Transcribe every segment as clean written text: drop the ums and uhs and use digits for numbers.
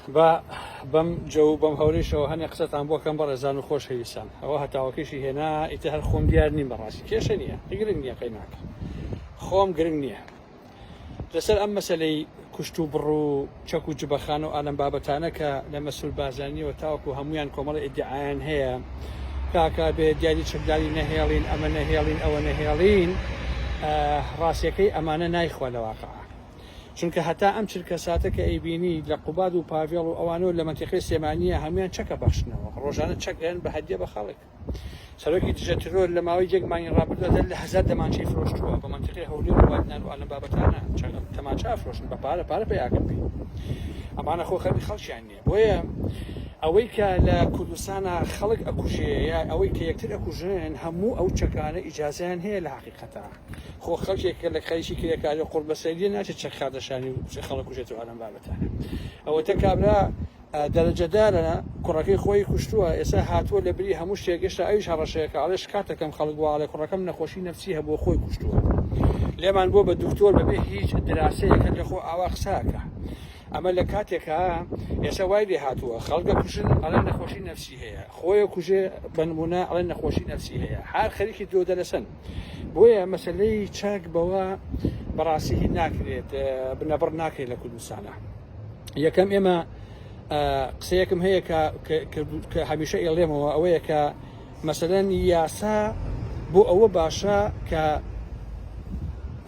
با بەم جەو و بەم هەورەیشەوە هەنێ قسەتان بۆ کەم بەڕێزان و خۆشەویستان. ئەوە هەتاوەکەیشی هێنا ئیتر هەر خۆم دیار نیم بەڕاستی کێشە نییە گرنگ نییە قەیناکە خۆم گرنگ نییە لەسەر ئەم مەسەلەی کوشت و بڕ و چەک و جبەخانە و ئالەم بابەتانە کە لە مەسرور بارزانیەوە تاوەکو هەمویان کۆمەڵی ئیدعایان هەیە کاکە بێ دیاری چەکداری نەهێڵین ئەمە نەهێڵین ئەوە نەهێڵین ڕاستیەکەی ئەمانە نایخوا لە واقع چونکە هەتا ئەم چرکە ساتە کە ئەیبینی لە قوباد و پاڤێڵ و ئەوانەوە لە مەنتیقەی سلێمانییە هەموویان چەک ئەبەخشنەوە، ڕۆژانە چەک ئەیەن بە هەدیە بە خەڵک. سەرۆکی دژە ترۆر لە ماوەی یەک مانگی ڕابردوودا زیاتر لە هەزار دەمانچەی فرۆشتووە بە مەنتیقەی هەولێر و بادینان و ئالەم بابەتانە چەک تەمانچە ئەفرۆشن بە پارە پارە پەیاکەن پێی. ئەمانە خۆ خەمی خەڵکیان نییە. بۆیە ئەوەی کە لە کوردستانا خەڵک ئەکوژێ یا ئەوەی کە یەکتر ئەکوژن هەموو ئەو چەکانە ئیجازەیان هەیە لە حەقیقەتا. خۆ خەڵکێک کە لە خەریکی کرێکاری و قوڕبەسەریە ناچێت چەک خاتە شانی و خەڵک کوژێتەوە ئەم بابەتانە. ئەوەتە کابرا دەرەجەدارە کوڕەکەی خۆی کوشتووە ئێستا هاتووە لە بری هەموو شتێک ئێشتا ئەویش هەڕەشەیەکە ئەڵێ شکاتەکەم خەڵک واڵێ کوڕەکەم نەخۆشی نەفسی هەبووە خۆی کوشتووە لێمان بووە بە دکتۆر بەبێ هیچ دراسەیەک هەر لە خۆ ئاوا قساکە ئەمە لە کاتێکا ئێستا وای لێ هاتووە خەڵکە کوژن ئەڵێن نەخۆشی نەفسی هەیە خۆیە کوژێ بە نمونە ئەڵێن نەخۆشی نەفسی هەیە هەر خەریکی دۆدەلەسەن بۆیە مەسلەی چەک بەوە بەڕاستی هی ناکرێت بنەبڕ ناکرێت لە کوردستانە یەکەم ئێمە قسەیەکم هەیە کە کە هەمیشە ئێڵێمەوە ئەوەیە کە مەسەلەن یاسا بۆ ئەوە باشە کە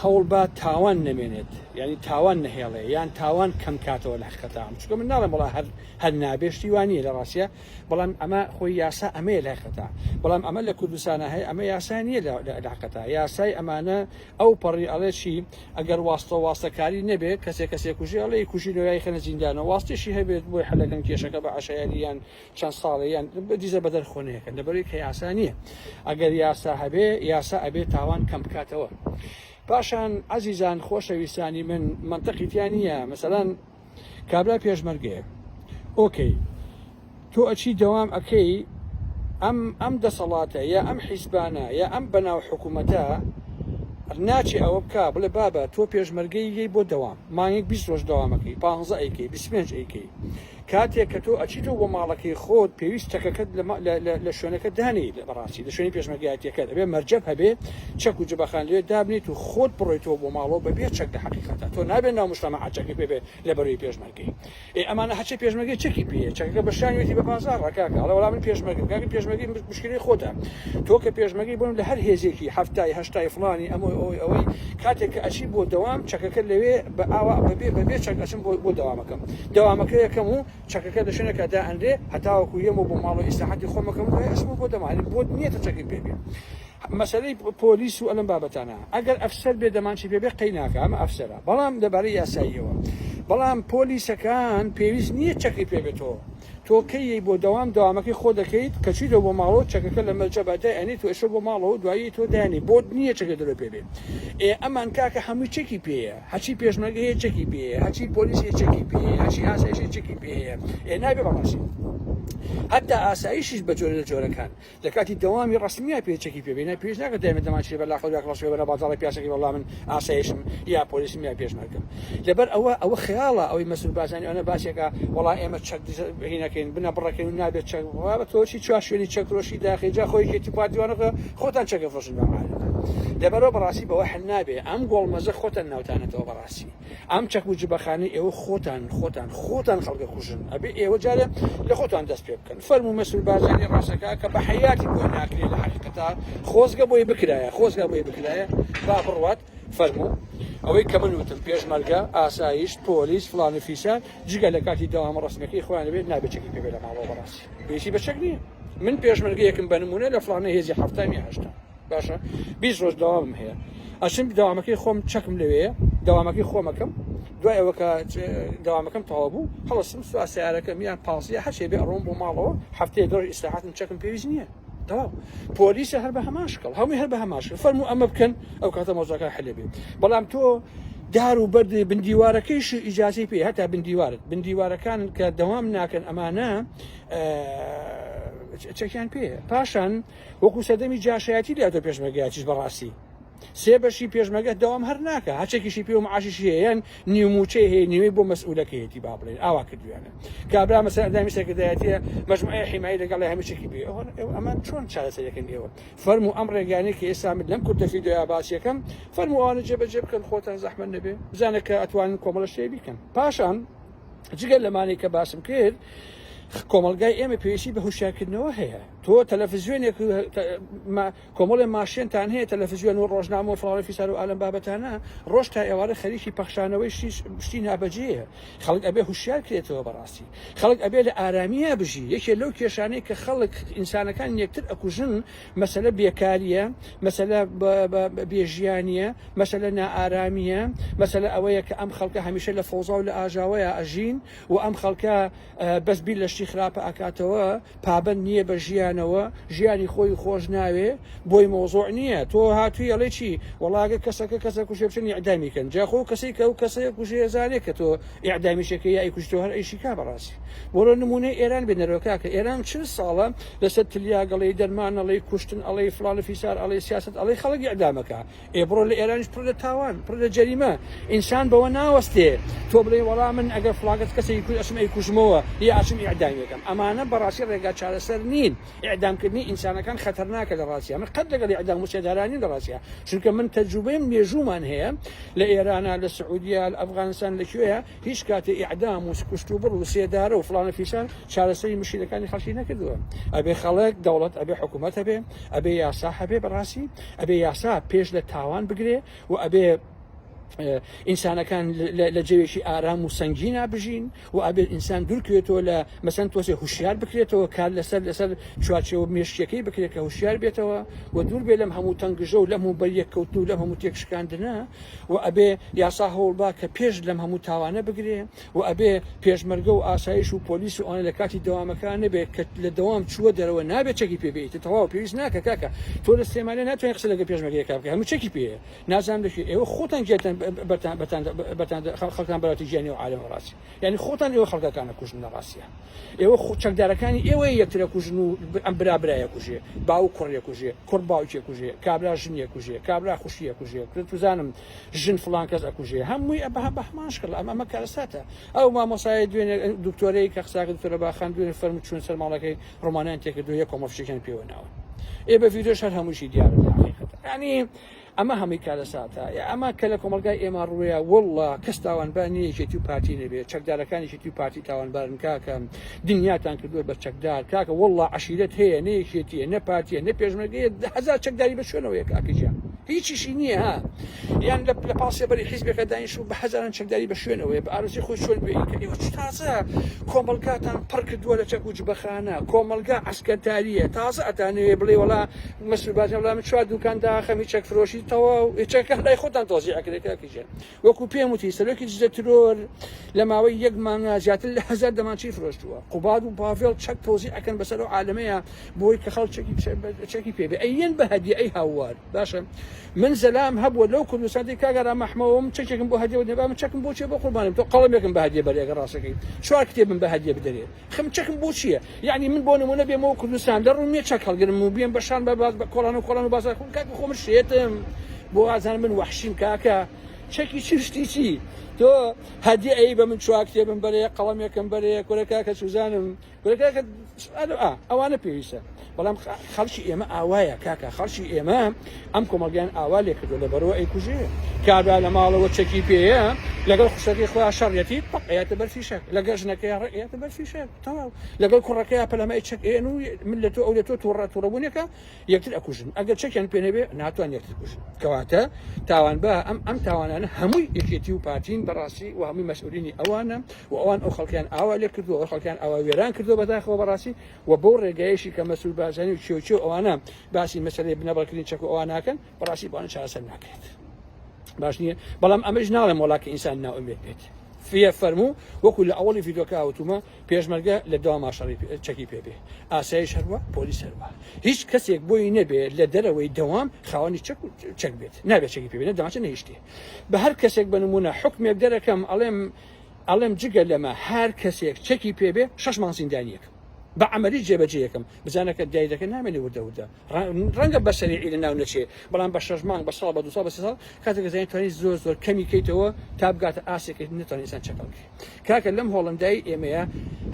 هەوڵ با تاوان نەمێنێت یعنی تاوان نەهێڵێ یان تاوان کەم کاتەوە لە حقیقەتە چونکە من ناڵێم بەڵا هەر هەر نابێشتی وانە لە ڕاستە بەڵام ئەمە خۆی یاسا ئەمەیە لە حقیقەتە بەڵام ئەمە لە کوردستانە هەیە ئەمە یاسا نییە لە حقیقەتە یاسای ئەمانە ئەو پەڕی ئەڵێ چی ئەگەر واستە واستەکاری نەبێت کەسێک کەسێک کوژی ئەڵێ کوژی لۆیای خەنە زیندانە واستیشی هەبێت بۆی حەلەکەن کێشەکە بە عەشایەری یان چەند ساڵێ یان دیزە بەدەر خۆنەکەن لەبەرەی کە یاسا نییە ئەگەر یاسا هەبێ یاسا ئەبێ تاوان کەم بکاتەوە پاشان عەزیزان خۆشەویستانی من منطقی تیا نییە مەسەلەن کابرا پێشمەرگەیە ئۆکەی تۆ ئەچی دەوام ئەکەی ئەم ئەم دەسەڵاتە یا ئەم حیزبانە یا ئەم بەناو حکوومەتە ناچێ ئەوە بکە بڵێ بابە تۆ پێشمەرگەی یەی بۆ دەوام مانگێک 20 ڕۆژ دەوامەکەی پ ئەیکەی 25 ئەیکەی کاتێک کە تۆ ئەچیتەوە بۆ ماڵەکەی خۆت پێویست چەکەکەت لە شوێنەکە دانێی بەڕاستی لە شوێنی پێشمەرگایەتیەکەت ئەبێ مەرجەب هەبێ چەک و جبەخان لێ دابنیت و خۆت بڕۆیتەوە بۆ ماڵەوە بەبێ چەک لە حەقیقەتە تۆ نابێت ناو مجتەمەع چەکی پێ بێ لە بەروی پێشمەرگەی ئێ ئەمانە هەرچی پێشمەرگەی چەکی پێیە چەکەکە بە شانیەتی بە بازاڕ کاکە ئەڵێ وەڵا من پێشمەرگەم کاکە پێشمەرگەی مشکلەی خۆتە تۆ کە پێشمەرگەی بۆن لە هەر هێزێکی هەفتای هەشتای فڵانی ئەمەی ئەوەی ئەوەی کاتێک کە ئەچی بۆ دەوام چەکەکە لەوێ بە ئاوا بەبێ بەبێ چەک ئەچم بۆ بۆ دەوامەکەم دەوامەکە یەکەم و چەکەکە لە شوێنێکا دائەنرێ هەتاوەکو یەمەوە بۆ ماڵەوە ئیسراحەتی خۆمەکەم و ئەچم بۆ دەوام بۆت نییە تە چەکت پێ بێ مەسەلەی پۆلیس و ئەلەم بابەتانە ئەگەر ئەفسەر بێ دەمانچی پێ بێ قەی ناکا ئەمە ئەفسەرە بەڵام لەبارەی یاساییەوە بەڵام پۆلیسەکان پێویست نییە چەکی پێ بێتەوە تۆ کەی یەی بۆ دەوام دەوامەکەی خۆ دەکەیت کە چیتەوە بۆ ماڵەوە چەکەکە لە مەرجەبا دای ئەنێیت و ئەچیتەوە بۆ ماڵەوە دوایی تۆ دایانی بۆت نییە چەکە دەرۆ پێ بێ ئێ ئەمان کاکە هەمووی چەکی پێیە هەرچی پێشمەرگە هەیە چەکی پێیە هەرچی پۆلیس هەیە چەکی پێیە هەرچی ئاسایش هەیە چەکی پێیە ئێ نابێ بەڕاستی هەتا ئاسایشیش بە جۆرە لە جۆرەکان لە کاتی دەوامی ڕەسمییا پێ چەکی پێ بێ پێویست ناکە دایمە دەمانچەی بە لاقە لاق ڕەشێ بەرە بازاڕی پیاسەکەی وەڵا من ئاسایشم یا پۆلیسم یا پێشمەرگەم لەبەر ئەوە ئەوە خەیاڵە ئەوەی مەسرور بارزانی ئەوانە باسێکە وەڵا ئێمە چەک هینەکەین بنە بڕەکەین و نابێت چەک بە تۆ چی چوار شوێنی چەک فرۆشی داخی جا خۆی یەکێتی پارتی وانەکە خۆتان چەکە فرۆشن بە عالەمە لەبەرەوە بەڕاستی بەوە حل نابێ ئەم گۆڵمەزە خۆتان ناوتانەتەوە بەڕاستی ئەم چەک و جبەخانەی ئێوە خۆتان خۆتان خۆتان خەڵکە کوژن ئەبێ ئێوە جارێ لە خۆتان دەست پێ بکەن فەرموو مەسرور بارزانی ڕاستەکە کە بە حەیاتی بۆی ناکرێ لە حەقیقەتا خۆزگە بۆی بکرایە خۆزگە بۆی بکرایە با بڕوات فەرموو ئەوەی کە من وتم پێشمەرگە ئاسایش پۆلیس فلان و فیسان جگە لە کاتی دەوامە ڕەسمیەکەی خۆیان بێت نابێت چەکی پێ بێ لە ماڵەوە بەڕاستی پێویستی بە چەک نییە من پێشمەرگەیەکم بە نمونە لە فلانە هێزی حەفتام یا هەشتام باشە 20 ڕۆژ دەوامم هەیە ئەچم دەوامەکەی خۆم چەکم لەوەیە دەوامەکەی خۆمەکەم دوای ئەوە کە دەوامەکەم تەواو بوو هەڵسم سوا سیارەکەم یان پاسیە هەرچێ بێ ئەڕۆم بۆ ماڵەوە هەفتەیە دۆژ ئیسراحەتم چەکم پێویست نییە تەواو پۆلیسە هەر بە هەمان شکڵ هەمووی هەر بە هەمان شکڵ فەرموو ئەمە بکەن ئەو کاتە مەوزەکە حلێ بێت بەڵام تۆ دار و بەرد بندیوارەکەیش ئیجازەی پێ هەتا بندیوارت بندیوارەکان کە دەوام ناکەن ئەمانە چەکیان پێ پاشان وەکو سەردەمی جاشایەتی لاتۆ پێشمەرگایەتیش بەڕاستی. سێ بەشی پێشمەرگە دەوام هەر ناکە هەرچێکیشی پێ و معاشیشی هەیە یان نیو موچەی هەیە نیوەی بۆ مەسئولەکەیەتی با بڵێن ئاوا کردویانە کابرا مەسەر ئەندامی سەرکردایەتیە مەجموعەی حیمایی لەگەڵ هەمیشەکی پێ ئەمە چۆن چارەسەرەکەن ئێوە فەرموو ئەم ڕێگانەی کە ئێستا من لەم کورتە ڤیدیۆیا باسیەکەم فەرموو ئەوانە جێبەجێ بکەن خۆتان زەحمەت نەبێ بزانە کە ئەتوانن کۆمەڵە شتێ بیکەن پاشان جگە لەمانەی کە باسم کرد کۆمەلگای ئێمە پێویستی بە هوشیارکردنەوە هەیە تۆ تەلەفزیۆنێک کۆمەڵێ ماشێنتان هەیە تەلەفزیۆن و ڕۆژنامە و فڵان و فیسار و ئالەم بابەتانە ڕۆژ تا ئێوارە خەریکی پەخشانەوەی شتی نابەجێیە خەڵک ئەبێ هوشیار کرێتەوە بەڕاستی خەڵک ئەبێ لە ئارامییا بژی یەکێ لەو کێشانەی کە خەڵک ئینسانەکان یەکتر ئەکوژن مەسەلە بێکاریە مەسەلە بێژیانیە مەسەلە نائارامیە مەسەلە ئەوەیە کە ئەم خەڵکە هەمیشە لە فەوزا و لە ئاژاوەیە ئەژین و ئەم خەڵکە بەس بیر لە شتی خراپە ئەکاتەوە پابەند نییە بە ژیانەوە ژیانی خۆی خۆش ناوێ بۆی مۆزۆع نییە تۆ هاتووی ئەڵێ چی وەڵاگە کەسەکە کەسە کوشێ بچن ئیعدامی کەن جا خۆ کەسێک کە ئەو کەسەیە کوشێ زانێ کە تۆ ئیعدامیشەکە یا ئەیکوشی تۆ هەر ئەیشی کا بەڕاستی بۆرە نمونەی ئێران بێنەرەوە کاکە ئێران چل ساڵە لەسەر تلیاک ئەڵێی دەرمان ئەڵێی کوشتن ئەڵێی فڵان و فیسار ئەڵێی سیاسەت ئەڵێی خەڵک ئیعدامەکە ئێ بڕۆ لە ئێرانیش پڕ لە تاوان پڕ لە جەریمە ئینسان بەوە ناوەستێ تۆ بڵێ وەڵا من ئەگەر فڵاگەت کەسێکی کوشت ئەچم ئەیکوژمەوە یا ئەچم ئیعدامیەکەم ئەمانە بەڕاستی ڕێگا چارەسەر نین ئیعدامکردنی ئینسانەکان خەتەرناکە لە ڕاستیا من قەت لەگەڵ ئیعدام و سێدارە نیم لە ڕاستیا چونکە من تەجروبەیم مێژوومان هەیە لە ئێرانە لە سعودیە لە ئەفغانستان لە کوێیە هیچ کاتێ ئیعدام و کوشت و بڕ و سێدارە و فڵانە فیسان چارەسەری مشکلەکانی خەڵکی نەکردووە. ئەبێ خەڵک، دەوڵەت ئەبێ حکوومەت هەبێ، ئەبێ یاسا هەبێ بەڕاستی ئەبێ یاسا پێش لە تاوان بگرێ و ئەبێ ئینسانەکان لە جەوێکی ئارام و سەنگینا بژین و ئەبێت ئینسان دوورکەوێتەوە لە مەسەن تۆزێ هوشیار بکرێتەوە کار لەسەر لەسەر چوارچێوە مێشکیەکەی بکرێت کە هوشیار بێتەوە و دوور بێ لەم هەموو تەنگژە و لەم هەموو بەریەککەوتن و لەم هەموو تێکشکاندنە و ئەبێ یاسا هەوڵ با کە پێش لەم هەموو تاوانە بگرێ و ئەبێ پێشمەرگە و ئاسایش و پۆلیس و ئەوانە لە کاتی دەوامەکان نەبێ کە لە دەوام چووە دەرەوە نابێت چەکی پێ بێیت تەواو پێویست ناکە کاکە تۆ لە سلێمانیە ناتوانین قسە لەگەڵ پێشمەرگەیەکا بکەی هەموو چەکی پێیە نازانم لە کوێ ئێوە خۆتان گیانتان بەتان بەتان بەتان خەڵکتان بەراتی گیانی و عالەم ڕاستی یعنی خۆتان ئێوە خەڵکەکانە کوژن لە ڕاستیە ئێوە خۆ چەکدارەکانی ئێوە یەکترە کوژن و ئەم برا برایە کوژێ باو کوڕێ کوژێ کوڕ باوکێ کوژێ کابرا ژنیە کوژێ کابرا خوشیە کوژێ توزانم ژن فلان کەس ئەکوژێ هەمووی ئە بە هەمان شکڵ ئەمە ئەمە کارەساتە ئەو مامۆسای دوێنێ دکتۆرەی کە قساکە دکتۆرە باخان دوێنێ فەرموو چوون سەر ماڵەکەی ڕۆمانیان تێکردو یەک کۆمەڵ فشێکیان پێوە ناون ئێ بە ڤیدیۆش هەر هەمووشی دیارە لە حەقیقەتە یعنی ئەمە هەمووی کارەساتە یا ئەمە کە لە کۆمەڵگای ئێمە ڕوویە واللە کەس تاوانبار نییە یەکێتی و پارتی نەبێت چەکدارەکان یەکێتی و پارتی تاوانبارن کاکە دنیاتان کردووە بە چەکدار کاکە واللە عەشیرەت هەیە نە یەکێتیە نە پارتیە نە پێشمەرگەیە هەزار چەکداری بە شوێنەوەیە کاکە گیان هیچیشی نییە ها یان لە لە پاڵ سێبەری حیزبێکە دانیش و بە هەزاران چەکداری بە شوێنەوەیە بە ئارەزوی خۆی چۆن بێ کە ئێوە چ تازە کۆمەڵگاتان پڕ کردووە لە چەک و جبەخانە کۆمەڵگا عەسکەرتاریە تازە ئەتانەوێ بڵێ وەڵا مەسرور بارزانی وەڵا من چوار دوکان داخەمی چەک فرۆشی تەواو ئێ چەکەکان لای خۆتان تۆزیع ئەکرێ کاکە گیان وەکو پێم وتی سەرۆکی دژە ترۆر لە ماوەی یەک مانگا زیاتر لە هەزار دەمانچەی فرۆشتووە قوباد و پاڤێڵ چەک تۆزیع ئەکەن بەسەر ئەو عالەمەیە بۆی کە خەڵک چەکی چەکی پێ بێ ئەیەن بە هەدیە ئەی هاوار باشە من زەلام هەبووە لەو کوردستان دی کاک ئارام ئەحمەوەم چەکێکم بۆ هەدیە وتنێ با من چەکم بۆ چیە بۆ قوربانم تۆ قەڵەمێکم بە هەدیە بەرێ ئەگەر ڕاستەکەی چوار کتێبم بە هەدیە بدەرێ خم چەکم بۆ چییە یعنی من بۆ نمونە بێمەوە کوردستان لە ڕووم نییە چەک هەڵگرم و بێم بە شان بە باز بە کۆڵان و کۆڵان و بازار خۆم کاکە خۆ من شێتم بۆ ئازان من وەحشیم کاکە چەکی چی شتی چی تۆ هەدیە ئەی بە من چوار کتێبم بەرێ قەڵەمێکم بەرێ کورە کاکە سوزانم کورە کاکە ئەوانە پێویستە بەڵام خەڵکی ئێمە ئاوایە کاکە خەڵکی ئێمە ئەم کۆمەڵگەیان ئاوا لێکردو لە بەرەوە ئەیکوژێ کابرا لە ماڵەوە چەکی پێیە لەگەڵ خوشەکەی خۆیان شەڕیەتی پقیاتە بەر فیشەک لەگەڵ ژنەکەی ڕێیاتە بەر فیشەک تەواو لەگەڵ کوڕەکەی پەلەمای چەک ئێن و من لە تۆ ئەو لە تۆ تووڕە تووڕەبوونێکە یەکتر ئەکوژن ئەگەر چەکیان پێ نەبێ ناتوان یەکتر کوژن کەواتە تاوان بە ئەم ئەم تاوانانە هەمووی یەکێتی و پارتین بەڕاستی و هەمووی مەسئولینی ئەوانە و ئەوان ئەو خەڵکیان ئاوا لێ کردو ئەو خەڵکیان ئاوا وێران کردو بەداخەوە بەڕاستی و بەو ڕێگایەشی کە مەسرور بارزانی و چێوچێ و ئەوانە باسی مەسەلەی بنەبڕکردنی چەک و ئەوان ناکەن بەڕاستی بۆیان چارەسەر ناکرێت باش نییە بەڵام ئەمەش ناڵێم وەڵا کە ئینسان نائومێد بێت فیە فەرموو وەکو لە ئەوەڵی ڤیدۆکە وتومە پێشمەرگە لە دەواما شەڕی چەکی پێ بێ ئاسایش هەروە پۆلیس هەروە هیچ کەسێک بۆی نەبێ لە دەرەوەی دەوام خاوەنی چەک و چەک بێت نابێت چەکی پێ بێ نە دەمانچە نەهیشتێ بە هەر کەسێک بە نمونە حکمێک دەرەکەم ئەڵێم ئەڵێم جگە لەمە هەر کەسێک چەکی پێ بێ شەش مانگ زیندانیەکەم. بە عەمەلی جێبەجێیەکەم بزانە کە دیاری دەکەن نامێنێ وردە وردە ڕەنگە بە سەریعی لە ناو نەچێ بەڵام بە شەش مانگ بە ساڵ بە دو ساڵ بە سێ ساڵ کاتێک زانانی توانی زۆر زۆر کەمی کەیتەوە تا بگاتە ئاستێک نتوانێت ئینسان چەک هەڵگرێ کاکە لەم هۆڵندای ئێمەیە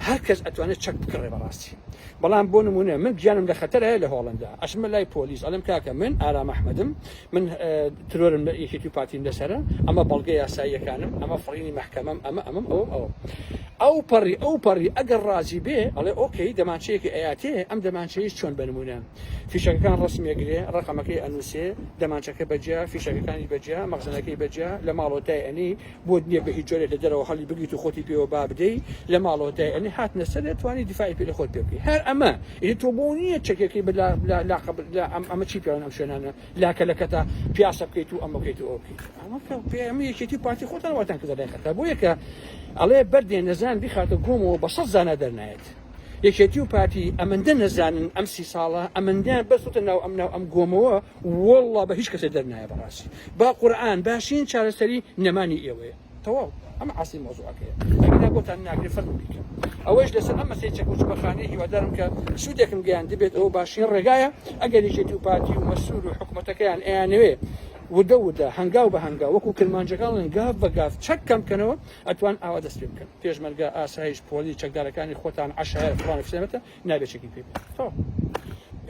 هەر کەس ئەتوانێت چەک بکڕێ بەڕاستی بەڵام بۆ نمونە من گیانم لە خەتەرە لە هۆڵندا ئەچمە لای پۆلیس ئەڵێم کاکە من ئارام ئەحمەدم من ترۆرم لە یەکێتی و پارتیم لەسەرە ئەمە بەڵگە یاساییەکانم ئەمە فڕینی مەحکەمەم ئەمە ئەمەم ئەوم ئەوم ئەو پەڕی ئەو پەڕی ئەگەر ڕازی بێ ئەڵێ okay دەمانچەیەکی ئەیاتێ ئەم دەمانچەیش چۆن بە نمونە فیشەکەکان ڕسمیەگرێ ڕقەمەکەی ئەنووسێ دەمانچەکە بەجیا فیشەکەکانی بەجیا مەخزنەکەی بەجیا لە ماڵەوە دای ئەنی بۆت نییە بە هیچ جۆرێک لە دەرەوە هەڵی بگریت و خۆتی پێوە با بدەی لە ماڵەوە دای ئەنی هاتنە سەرێ توانی دیفاعی پێ لە خۆت پێ بکەی هەر ئەمە ئیدی تۆ بۆ نییە چەکێکی بە لا لا ئەمە چی پێوان ئەم شوێنانە لاکە لەکەتە پیاسە بکەیت و ئەمە بکەیت و ئەو بکەیت ئەمە کە پێ ئەمە یەکێتی و پارتی خۆتان واتان کردە لای خەتا بۆیە کە ئەڵێ بەردێ نەزان بیخاتە گۆمەوە بە سەد زانا دەرنایەت یەکێتی و پارتی ئەمەندە نەزانن ئەم سی ساڵە ئەمەندیان بەسوتە ناو ئەم ناو ئەم گۆمەوە واللە بە هیچ کەسێ دەرنایە بەڕاستی با قورئان باشین چارەسەری نەمانی ئێوەیە تەواو ئەمە ئەسلی مەوزوعەکەیە ئەگینا بۆتان ناکرێ فەرموو بیکەن ئەوەیش لەسەر ئەم مەسەی چەک و چوبەخانەی هیوادارم کە سوودێکم گەیاندبێت ئەوە باشترین ڕێگایە ئەگەر یەکێتی و پارتی و مەسرور و حکومەتەکەیان ئەیانەوێ وردە وردە هەنگاو بە هەنگاو وەکو کرمانجەکان ڵێن گاف بە گاف چەک کەم بکەنەوە ئەتوان ئاوا دەست پێ بکەن پێشمەرگە ئاسایش پۆلیس چەکدارەکانی خۆتان عەشایەر فڵان و فلانەتە نابێت چەکی پێ بێت تەواو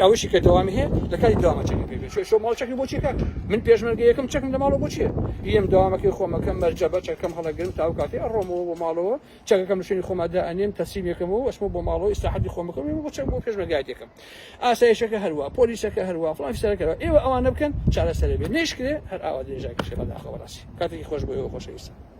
ئەوەشی کە دەوامی هەیە لە کاتی دەوامە چەکی پێ بێت شۆ ماڵ چەکی بۆ چیە کاک من پێشمەرگە یەکەم چەکم لە ماڵەوە بۆ چیە یەم دەوامەکەی خۆمەکەم مەرجەبە چەکەم هەڵەگرم تاو کاتێ ئەڕۆمەوە بۆ ماڵەوە چەکەکەم لە شوێنی خۆما دائەنێم تەسلیم یەکەمەوە ئەچمەوە بۆ ماڵەوە ئیسراحەتی خۆمەکەم بۆ چەک بۆ پێشمەرگایەتێکم ئاسایشەکە هەروە پۆلیسەکە هەروە فڵان فیسارەکە هەروە ئێوە ئەوانە بکەن چارەسەرە بێت نەیشکرێ هەر ئاوا درێژای کەشێ بەداخەوە ڕاستی کاتێکی خۆش بۆ ئێوە خۆشەویستان.